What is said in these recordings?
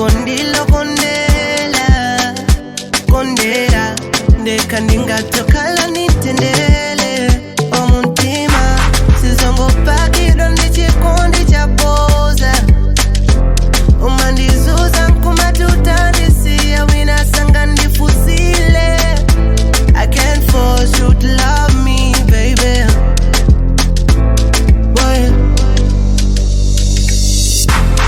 Chikondilokondela kondela ndeka ndingatokhala nitendele omuntima sizongopakidwa ndi chikondi chapoza umandizuza nkumatutandisiya wina sanga ndifusile. I can't force you to love me, baby. Boy.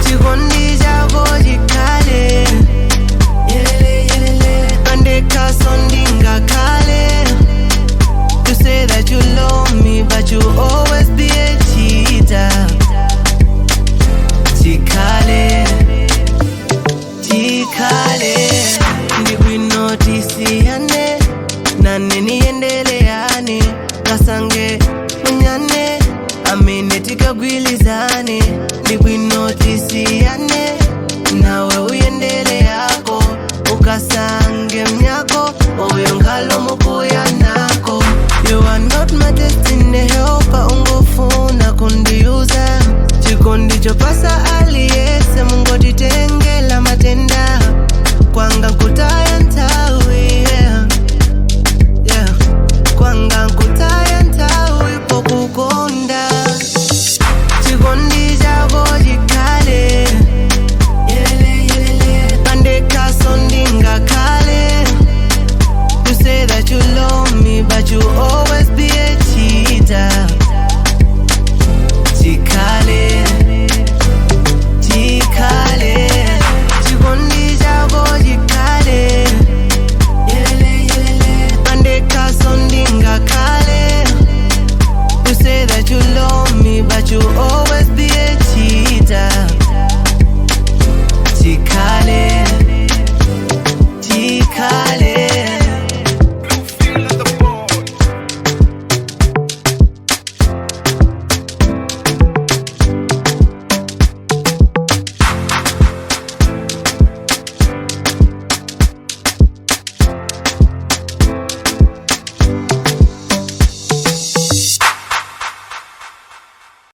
Chikondi chako chikhale pandekhaso ndingakhale. You say that you love me, but you always be a cheater. Chikhale, chikhale ndikwinotisiyane nane niyendeleane kasange munyane amene tikagwilizane ndikwinotisiyane nawe uyendele yako ukasange mnyako uyo ngalo mukuya nako. You are not my destiny helper, ungofuna kundiuza chikondi chopasa.